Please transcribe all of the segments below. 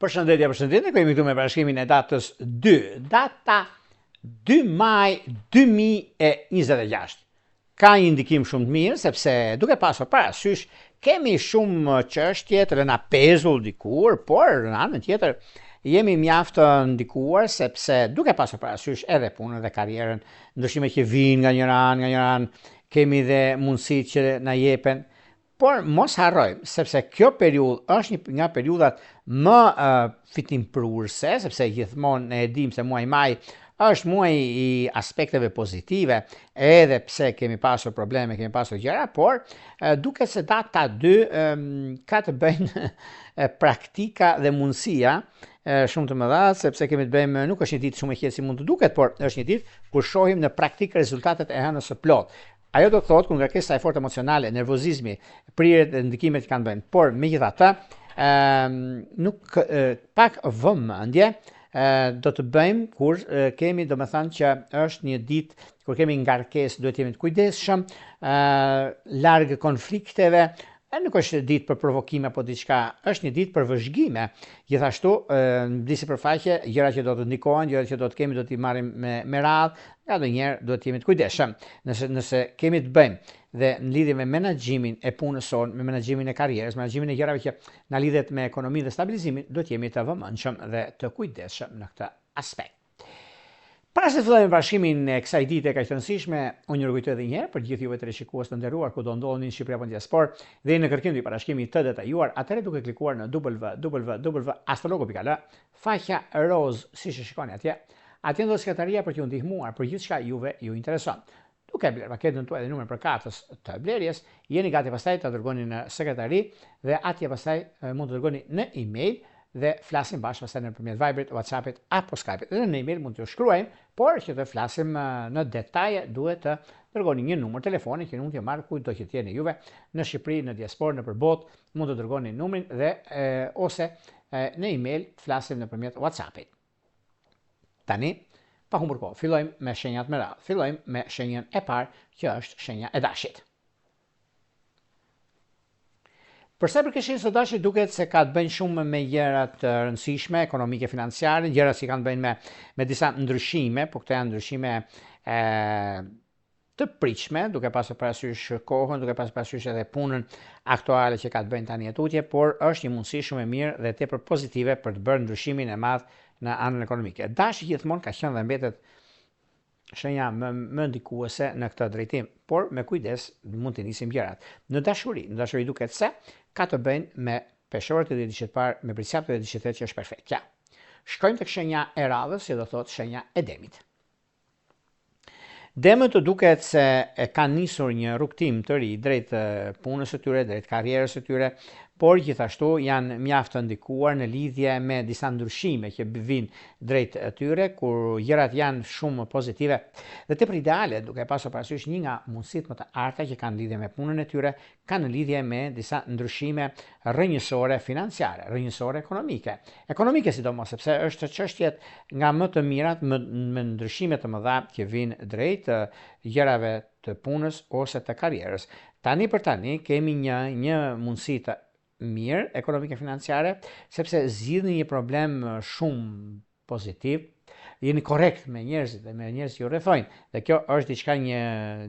Përshëndetje, përshëndetje, ku jemi këtu me parashikimin e datës 2, data 2 maj 2026. Ka një ndikim shumë të mirë, sepse duke pasur parasysh, kemi shumë çështje të lëna pezull dikur, por në anën tjetër jemi mjaft të ndikuar sepse duke pasur parasysh edhe punën dhe karrierën, ndryshimet që vijnë nga njëra anë, nga njëra anë kemi dhe mundësitë që na jepen, Por mos harrojmë, sepse kjo periudhë është një nga periudhat më uh, fitimprurëse, sepse gjithmonë ne e dimë se muaji maj është muaji i aspekteve pozitive, edhe pse kemi pasur probleme, kemi pasur gjëra, por duket se data 2 ka të bëjnë praktika dhe mundësia shumë të mëdha, sepse kemi të bëjmë, nuk është një ditë shumë e qetë si mund të duket, por është një ditë kur shohim në praktikë rezultatet e hënës së plotë. Ajo do të thotë kur ngarkesa e fortë emocionale, nervozizmi, prirjet dhe ndikimet që kanë të bëjnë. Por megjithatë, ë nuk pak vëmendje do të bëjmë kur kemi domethënë që është një ditë kur kemi ngarkesë duhet të jemi të kujdesshëm, ë larg konflikteve, E nuk është ditë për provokime apo diçka, është një ditë për vëzhgime. Gjithashtu, në sipërfaqe, gjëra që do të ndikohen, gjëra që do të kemi do t'i marrim me me radhë, nganjëherë duhet të jemi të kujdesshëm. Nëse nëse kemi të bëjmë dhe në lidhje me menaxhimin e punës sonë, me menaxhimin e karrierës, menaxhimin e gjërave që na lidhet me ekonominë dhe stabilizimin, duhet të jemi të vëmendshëm dhe të kujdesshëm në këtë aspekt. Para se të fillojmë parashikimin e kësaj dite kaq të rëndësishme, unë ju rikujtoj edhe një herë për gjithë juve teleshikues të nderuar kudo ndodheni në Shqipëri apo në diasporë dhe jeni në kërkim të një parashikimi të detajuar, atëherë duke klikuar në www.astrologu.al, faqja rozë siç e shikoni atje, atje ndodhet sekretaria për t'ju ndihmuar për gjithçka juve ju intereson. Duke blerë paketën tuaj dhe numrin përkatës të blerjes, jeni gati pastaj ta dërgoni në sekretari dhe atje pastaj mund të dërgoni në email dhe flasim bashkë pastaj nëpërmjet Viberit, WhatsAppit apo Skype-it. Dhe në email mund t'ju shkruajmë, por që të flasim në detaje duhet të dërgoni një numër telefoni që mund t'ju marr kudo që të jeni juve në Shqipëri, në diasporë, nëpër botë, mund të dërgoni numrin dhe e, ose e, në email të flasim nëpërmjet WhatsAppit. Tani, pa humbur kohë, fillojmë me shenjat me radhë. Fillojmë me shenjën e parë, që është shenja e dashit. Për sa i përket shenjës së dashit duket se ka të bëjnë shumë me gjëra të rëndësishme ekonomike financiare, gjëra që kanë të bëjnë me me disa ndryshime, po këto janë ndryshime e të pritshme, duke pasur parasysh kohën, duke pasur parasysh edhe punën aktuale që ka të bëjnë tani e tutje, por është një mundësi shumë e mirë dhe tepër pozitive për të bërë ndryshimin e madh në anën ekonomike. Dashi gjithmonë ka qenë dhe mbetet shenja më më ndikuese në këtë drejtim, por me kujdes mund të nisim gjërat. Në dashuri, në dashuri duket se ka të bëjnë me peshorët e dhjetëditëshit të parë, me bricjapët e dhjetëditëshit të tretë që është perfekt. Ja. Shkojmë tek shenja e radhës, që do thotë shenja e demit. Demët duket se e kanë nisur një rrugëtim të ri drejt punës së tyre, drejt karrierës së tyre, por gjithashtu janë mjaft të ndikuar në lidhje me disa ndryshime që vijnë drejt tyre, kur gjërat janë shumë pozitive dhe tepër ideale, duke pasur parasysh një nga mundësitë më të arta që kanë lidhje me punën e tyre, kanë lidhje me disa ndryshime rrënjësore financiare, rrënjësore ekonomike. Ekonomike sidomos, sepse është çështjet nga më të mirat, më, me ndryshime të mëdha që vijnë drejt gjërave të punës ose të karrierës. Tani për tani kemi një një mundësi të mirë ekonomike financiare, sepse zgjidhni një problem shumë pozitiv, jeni korrekt me njerëzit dhe me njerëzit që ju rrethojnë. Dhe kjo është diçka një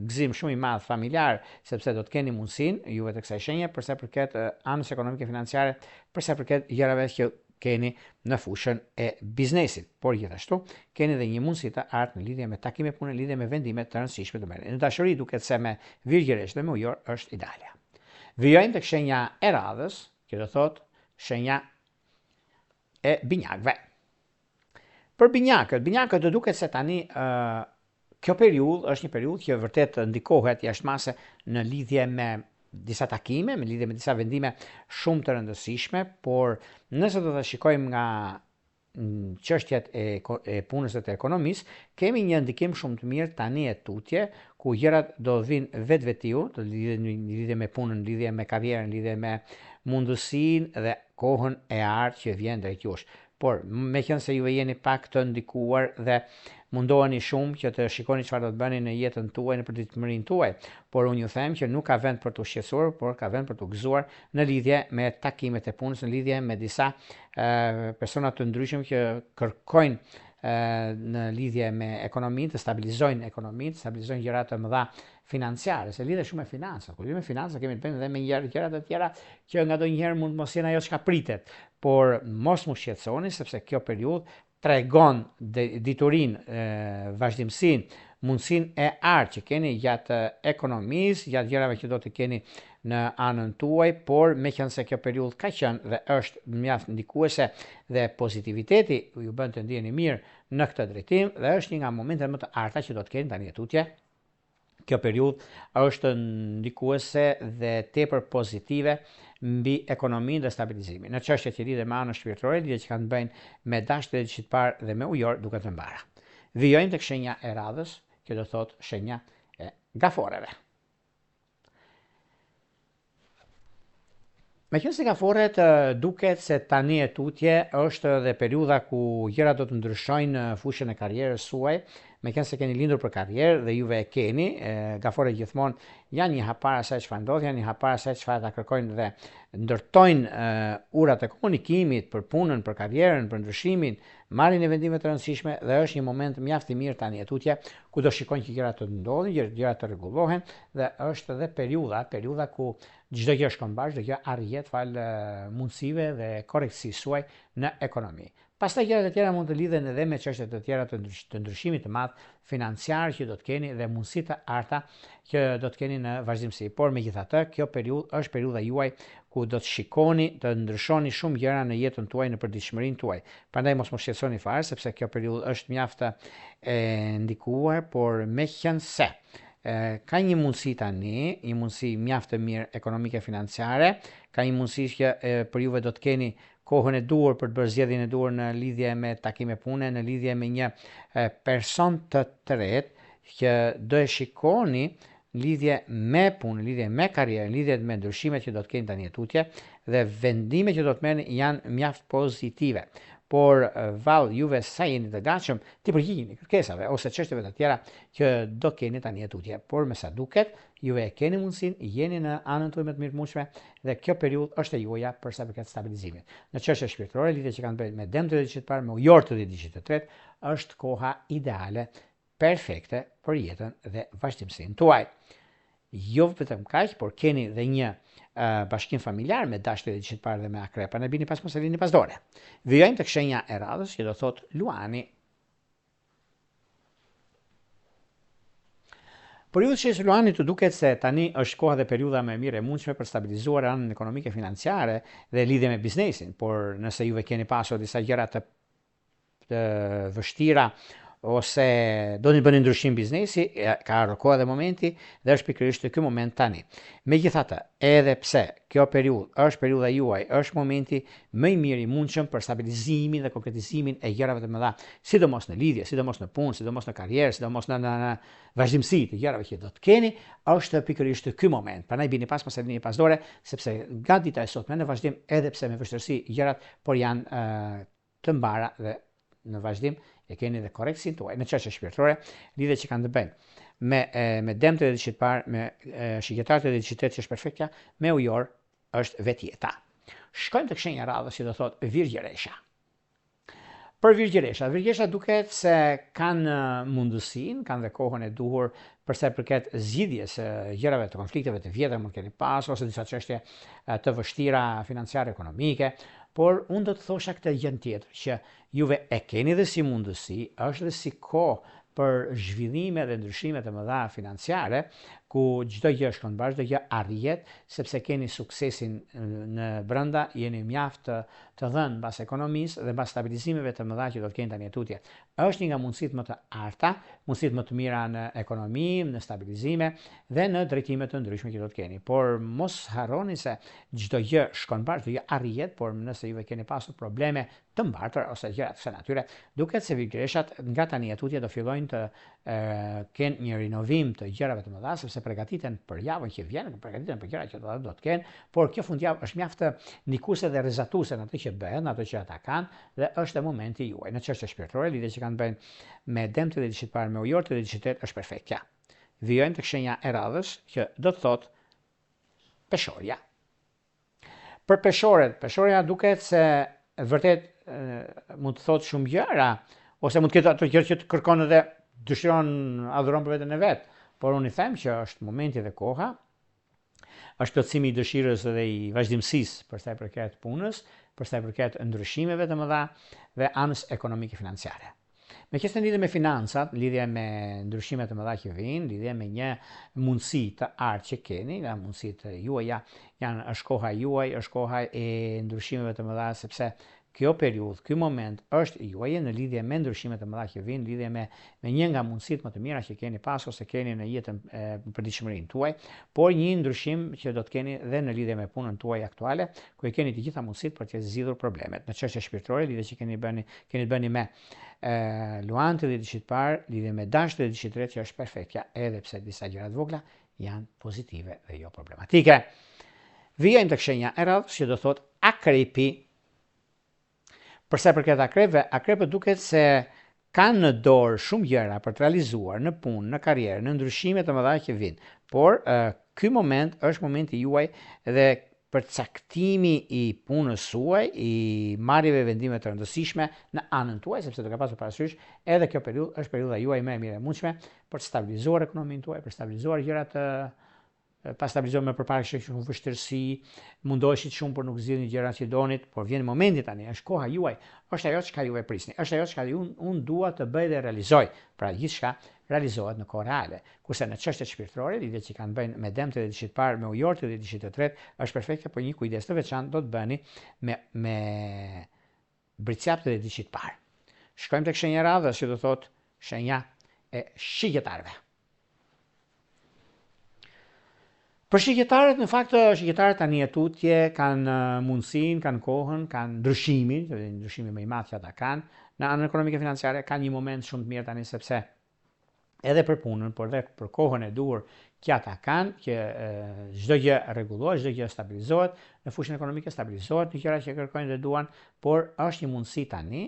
gëzim shumë i madh familjar, sepse do të keni mundësinë juve të kësaj shenje për sa i përket anës ekonomike financiare, për sa i përket gjërave që keni në fushën e biznesit. Por gjithashtu keni dhe një mundësi të artë në lidhje me takime pune, në lidhje me vendime të rëndësishme të merrni. Në dashuri duket se me virgjëresh dhe me ujor është idealja. Vijojmë tek shenja e radhës, që do thotë shenja e binjakëve. Për binjakët, binjakët të duket se tani ë kjo periudhë është një periudhë që vërtet ndikohet jashtë mase në lidhje me disa takime, me lidhje me disa vendime shumë të rëndësishme, por nëse do ta shikojmë nga çështjet e, e punës dhe të ekonomisë, kemi një ndikim shumë të mirë tani e tutje, ku gjërat do vijnë vetvetiu, të lidhje në lidhje me punën, në lidhje me karrierën, në lidhje me mundësinë dhe kohën e artë që vjen drejt jush. Por, meqenëse juve jeni pak të ndikuar dhe mundoheni shumë që të shikoni çfarë do të bëni në jetën tuaj, në përditshmërinë tuaj, por unë ju them që nuk ka vend për t'u shqetësuar, por ka vend për t'u gëzuar në lidhje me takimet e punës, në lidhje me disa persona të ndryshëm që kërkojnë në lidhje me ekonominë, të stabilizojnë ekonominë, të stabilizojnë gjëra të mëdha financiare, se lidhet shumë me financat. Kur lidhet me financat kemi të bëjmë edhe me gjëra gjëra të tjera që nganjëherë mund të mos jenë ajo çka pritet. Por mos m'u shqetësoni sepse kjo periudhë tregon diturinë, vazhdimësinë, mundësinë e artë që keni gjatë ekonomisë, gjatë gjërave që do të keni në anën tuaj, por meqenëse kjo periudhë ka qenë dhe është mjaft ndikuese dhe pozitiviteti ju bën të ndiheni mirë në këtë drejtim dhe është një nga momentet më të arta që do të keni tani e tutje. Kjo periudhë është ndikuese dhe tepër pozitive mbi ekonominë dhe stabilizimin. Në çështjet që lidhen me anën shpirtërore, lidhjet që kanë të bëjnë me dash të dedicit parë dhe me ujor duken të mbara. Vijojmë tek shenja e radhës, që do thotë shenja e gaforeve. Meqenëse gaforet duket se tani e tutje është dhe periudha ku gjërat do të ndryshojnë në fushën e karrierës suaj, meqenëse keni lindur për karrierë dhe juve e keni, gaforet gjithmonë janë një hap para asaj çfarë ndodh, janë një hap para asaj çfarë ata kërkojnë dhe ndërtojnë urat e komunikimit për punën, për karrierën, për ndryshimin, marrjen e vendimeve të rëndësishme dhe është një moment mjaft i mirë tani e tutje ku do shikojnë që gjërat të ndodhin, gjërat të rregullohen dhe është edhe periudha, periudha ku çdo gjë shkon mbarë, çdo gjë arrihet falë mundësive dhe korrektësisë suaj në ekonomi. Pastaj gjërat e tjera mund të lidhen edhe me çështje të tjera të, ndrysh, të ndryshimit të madh financiar që do të keni dhe mundësi të arta që do të keni në vazhdimësi. Por megjithatë, kjo periudhë është periudha juaj ku do të shikoni të ndryshoni shumë gjëra në jetën tuaj, në përditshmërinë tuaj. Prandaj mos m'u shqetësoni fare sepse kjo periudhë është mjaft e ndikuar, por meqenëse ka një mundësi tani, një mundësi mjaft të mirë ekonomike financiare, ka një mundësi që e, për juve do të keni kohën e duhur për të bërë zgjedhjen e duhur në lidhje me takime pune, në lidhje me një person të tretë që do e shikoni në lidhje me punë, në lidhje me karrierën, në lidhje me ndryshimet që do të keni tani e tutje dhe vendimet që do të merrni janë mjaft pozitive. Por vallë juve sa jeni të gatshëm t'i përgjigjeni kërkesave ose çështjeve të tjera që do keni tani e tutje. Por me sa duket, juve e keni mundësinë, jeni në anën tuaj më të mirë të mundshme dhe kjo periudhë është e juaja për sa i përket stabilizimit. Në çështje shpirtërore, lidhje që kanë të bëjnë me dem të dedicit të parë, me ujor të dedicit të tretë, është koha ideale perfekte për jetën dhe vazhdimësinë tuaj. Jo vetëm kaq, por keni dhe një uh, bashkim familjar me dash të dedicit të parë dhe me akrep, prandaj bini pas mos e lini pas dore. Vijojmë tek shenja e radhës që do thotë Luani. Për ju shenjës Luani të duket se tani është koha dhe periudha më e mirë e mundshme për stabilizuar anën ekonomike financiare dhe lidhje me biznesin, por nëse juve keni pasur disa gjëra të të vështira ose do të bëni ndryshim biznesi, ka ardhur koha dhe momenti dhe është pikërisht ky moment tani. Megjithatë, edhe pse kjo periudhë është periudha juaj, është momenti më i mirë i mundshëm për stabilizimin dhe konkretizimin e gjërave të mëdha, sidomos në lidhje, sidomos në punë, sidomos në karrierë, sidomos në në, në vazhdimësi të gjërave që do të keni, është pikërisht ky moment. Prandaj bini pas mos e lini pas dore, sepse nga dita e sotme në vazhdim, edhe pse me vështirësi gjërat, por janë të mbara dhe në vazhdim e keni dhe korrektësinë tuaj në çështje shpirtërore, lidhje që kanë të bëjnë me e, me dem të dedicit të parë, me shigjetar të dedicit të tretë që është perfektja, me ujor është vetë jeta. Shkojmë tek shenja e radhës që do thotë Virgjëresha. Për Virgjëresha, Virgjëresha duket se kanë mundësinë, kanë dhe kohën e duhur për sa i përket zgjidhjes së gjërave të konflikteve të vjetra mund keni pasur ose disa çështje të vështira financiare ekonomike, Por unë do të thosha këtë gjënë tjetër, që juve e keni dhe si mundësi, është dhe si kohë për zhvillime dhe ndryshime të mëdha financiare, ku çdo gjë shkon mbarë, çdo gjë arrihet, sepse keni suksesin në brenda, jeni mjaft të, të dhënë mbas ekonomisë dhe mbas stabilizimeve të mëdha që do të keni tani e tutje. Është një nga mundësitë më të arta, mundësitë më të mira në ekonomi, në stabilizime dhe në drejtime të ndryshme që do të keni. Por mos harroni se çdo gjë shkon mbarë, çdo gjë arrihet, por nëse juve keni pasur probleme të mbartura ose gjëra të kësaj natyre, duket se virgjëreshat nga tani e tutje do fillojnë të kenë një rinovim të gjërave të mëdha, sepse. sepse përgatiten për javën që vjen, përgatiten për gjëra që do do të kenë, por kjo fundjavë është mjaft ndikuese dhe rrezatuese në atë që bëhet, në atë që ata kanë dhe është momenti juaj. Në çështje shpirtërore, lidhje që kanë të bëjnë me demtë e dhjetëditëshit të parë, me ujorët e dhjetëditëshit të tretë është perfektja. Vijojmë tek shenja e radhës që do të thotë peshorja. Për peshoret, peshorja duket se vërtet mund të thotë shumë gjëra, ose mund të ketë ato gjëra që të kërkon edhe dëshiron, adhuron për veten e vet, por unë i them që është momenti dhe koha, është plotësimi i dëshirës dhe i vazhdimësisë për sa i përket punës, për sa i përket ndryshimeve të mëdha dhe anës ekonomike financiare. Meqenëse në lidhje me financat, në lidhje me ndryshimet e mëdha që vijnë, në lidhje me një mundësi të artë që keni, nga mundësitë juaja, janë është koha juaj, është koha e ndryshimeve të mëdha sepse kjo periudhë, ky moment është juaji në lidhje me ndryshimet e mëdha që vijnë, në lidhje me me një nga mundësitë më të mira që keni pas ose keni në jetën e përditshmërinë tuaj, por një ndryshim që do të keni dhe në lidhje me punën tuaj aktuale, ku i keni të gjitha mundësitë për të zgjidhur problemet. Në çështje shpirtërore, lidhje që keni bëni, keni të bëni me e, Luan të dhjetëditëshit të parë, lidhje me Dash të dhjetëditëshit të tretë që është perfektja, edhe pse disa gjëra të vogla janë pozitive dhe jo problematike. Vijojmë tek shenja e radhës që do thotë akrepi. Për sa i përket akrepëve, akrepët duket se kanë në dorë shumë gjëra për të realizuar në punë, në karrierë, në ndryshime të mëdha që vijnë. Por ky moment është momenti juaj dhe përcaktimi i punës suaj, i marrjeve vendime të rëndësishme në anën tuaj, sepse duke pasur parasysh edhe kjo periudhë është periudha juaj më e mirë e mundshme për të stabilizuar ekonominë tuaj, për të stabilizuar gjërat pa stabilizuar më përpara kishte shumë vështirësi, mundoheshit shumë por nuk zgjidhni gjërat që donit, por vjen momenti tani, është koha juaj, është ajo çka juve prisni, është ajo çka ju unë dua të bëj dhe realizoj. Pra gjithçka realizohet në kohë reale. Kurse në çështjet shpirtërore, lidhjet që kanë të bëjnë me demtë e dhjetëditëshit të parë, me ujorët e dhjetëditëshit të tretë, është perfekte, por një kujdes të veçantë do të bëni me me Bricjapët e dhjetëditëshit të parë. Shkojmë tek shenja e radhës që do thotë shenja e shigjetarëve. Për shigjetarët, në fakt, shigjetarët tani e tutje kanë mundësinë, kanë kohën, kanë ndryshimin, që është ndryshimi më i madh që ata kanë, në anën ekonomike financiare kanë një moment shumë të mirë tani sepse edhe për punën, por dhe për kohën e duhur që ata kanë, që çdo gjë rregullohet, çdo gjë stabilizohet, në fushën ekonomike stabilizohet në gjëra që kërkojnë dhe duan, por është një mundësi tani,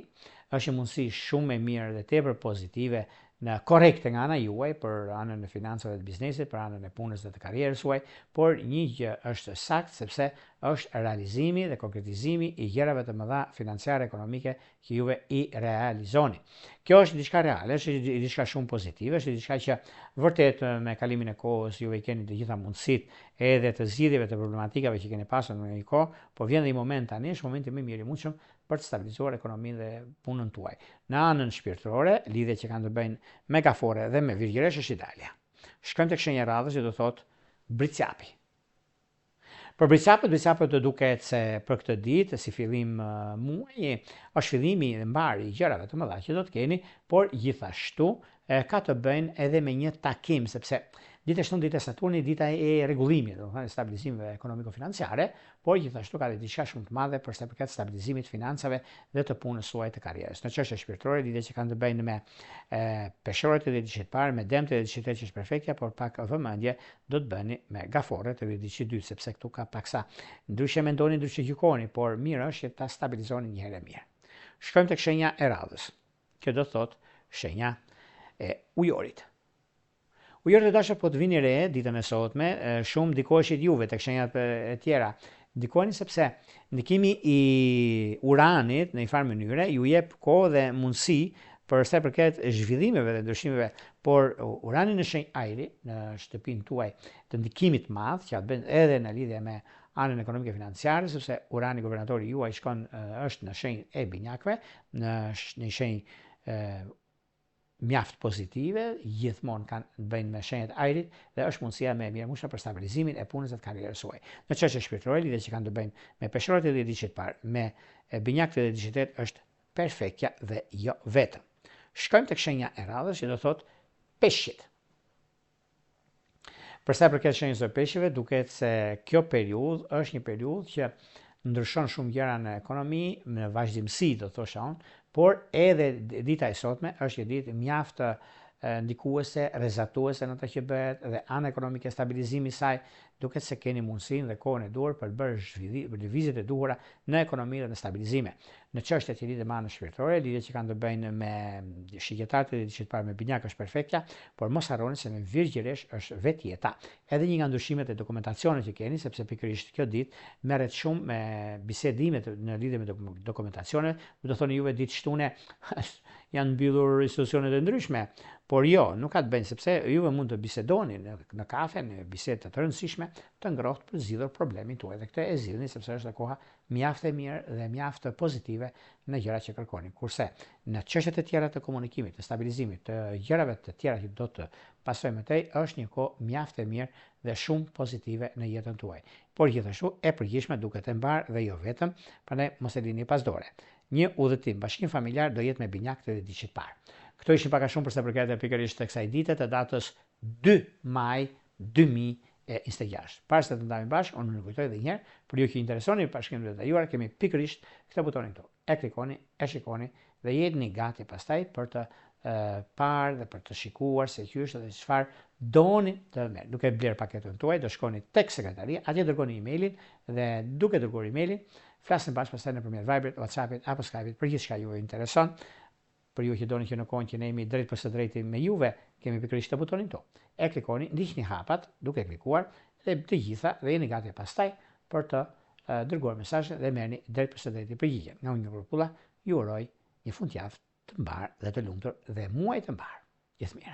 është një mundësi shumë e mirë dhe tepër pozitive në korrekte nga ana juaj për anën e financave të biznesit, për anën e punës dhe të karrierës suaj, por një gjë është saktë sepse është realizimi dhe konkretizimi i gjërave të mëdha financiare ekonomike që juve i realizoni. Kjo është diçka reale, është diçka shumë pozitive, është diçka që vërtet me kalimin e kohës juve i keni të gjitha mundësitë edhe të zgjidhjeve të problematikave që keni pasur në një kohë, po vjen dhe një moment tani, është momenti më i mirë i mundshëm për të stabilizuar ekonominë dhe punën tuaj. Në anën shpirtërore, lidhjet që kanë të bëjnë me gaforre dhe me virgjëresh është idealja. Shkojmë tek shenja e radhës që do thotë Bricjapi. Për Bricjapët, Bricjapët duket se për këtë ditë, si fillim muaji, është fillimi dhe mbari i gjërave të mëdha që do të keni, por gjithashtu ka të bëjnë edhe me një takim, sepse dita e shtunë, dita e Saturnit, dita e rregullimit, domethënë stabilizimeve ekonomiko-financiare, por gjithashtu ka dhe diçka shumë të madhe për sa i përket stabilizimit të financave dhe të punës suaj të karrierës. Në çështje shpirtërore, lidhje që kanë të bëjnë me peshorët e dhjetëditëshit të parë, me demtë e dhjetëditëshit të tretë që është perfektja, por pak vëmendje do të bëni me gaforret e dhjetëditëshit të dytë, sepse këtu ka paksa ndryshe mendoni, ndryshe gjykoni, por mirë është që ta stabilizoni një herë e mirë. Shkojmë tek shenja e radhës, që do të thotë shenja e ujorit. Ujorët e dashur po të vini re ditën e sotme, shumë ndikoheshit juve tek shenjat e tjera. Ndikoheni sepse ndikimi i Uranit në një farë mënyre ju jep kohë dhe mundësi për sa i përket zhvillimeve dhe ndryshimeve, por Urani në shenjë ajri, në shtëpinë tuaj të ndikimit të madh, që ka të bëjë edhe në lidhje me anën ekonomike financiare, sepse Urani guvernatori juaj shkon është në shenjë e binjakëve, në një shenjë mjaft pozitive, gjithmonë kanë të bëjnë me shenjat e ajrit dhe është mundësia më e mirë e mundshme për stabilizimin e punës dhe të karrierës suaj. Në çështje shpirtërore, lidhjet që kanë të bëjnë me peshorët e dhjetëditëshit të parë, me binjakët e dhjetëditëshit të tretë është perfektja dhe jo vetëm. Shkojmë tek shenja e radhës që do thotë peshqit. Për sa i përket shenjës së peshqve, duket se kjo periudhë është një periudhë që ndryshon shumë gjëra në ekonomi, në vazhdimësi do thosha unë, por edhe dita e sotme është një ditë mjaft ndikuese, rrezatuese në atë që bëhet dhe ana ekonomike stabilizimi i saj, duket se keni mundësinë dhe kohën e duhur për të bërë zhvilli, lëvizjet e duhura në ekonomi dhe në stabilizime. Në çështjet që lidhen me anën shpirtërore, lidhjet që kanë të bëjnë me shigjetarët e ditës së parë me binjak është perfektja, por mos harroni se me virgjëresh është vetë jeta. Edhe një nga ndryshimet e dokumentacionit që keni, sepse pikërisht kjo ditë merret shumë me bisedimet në lidhje me dokumentacionet, do thoni juve ditë shtune janë mbyllur institucionet e ndryshme, por jo, nuk ka të bëjnë sepse juve mund të bisedoni në, në kafe, në bisedë të rëndësishme, të ngrohtë për zgjidhur problemin tuaj dhe këtë e zgjidhni sepse është koha mjaft e mirë dhe mjaft pozitive në gjërat që kërkoni. Kurse në çështjet e tjera të komunikimit, të stabilizimit, të gjërave të tjera që do të pasojnë më tej, është një kohë mjaft e mirë dhe shumë pozitive në jetën tuaj. Por gjithashtu e përgjithshme duket e mbarë dhe jo vetëm, prandaj mos e lini pas dore. Një udhëtim bashkim familjar do jetë me binjak të ditës parë. Këto ishin pak a shumë për sa përket pikërisht të kësaj dite të datës 2 maj 2026. Para se të ndajemi bashkë, unë ju kujtoj edhe një herë, për ju që interesoni për parashikim të detajuar, kemi pikërisht këtë butonin këtu. E klikoni, e shikoni dhe jeni gati pastaj për të parë dhe për të shikuar se qysh dhe çfarë doni të merr. Duke bler paketën tuaj, do shkoni tek sekretaria, atje dërgoni emailin dhe duke dërguar emailin, flasim bashkë pastaj nëpërmjet Viberit, WhatsAppit apo Skype-it për gjithçka ju intereson. Për ju që doni që në kohën që ne jemi drejt për së drejti me juve, kemi pikërisht këtë butonin këtu. E klikoni, ndiqni hapat duke klikuar dhe të gjitha dhe jeni gati pastaj për të dërguar mesazhe dhe merrni drejt për së drejti përgjigjen. Nga unë Një Pulla, ju uroj një fundjavë të mbarë dhe të lumtur dhe muaj të mbarë. Gjithë mira.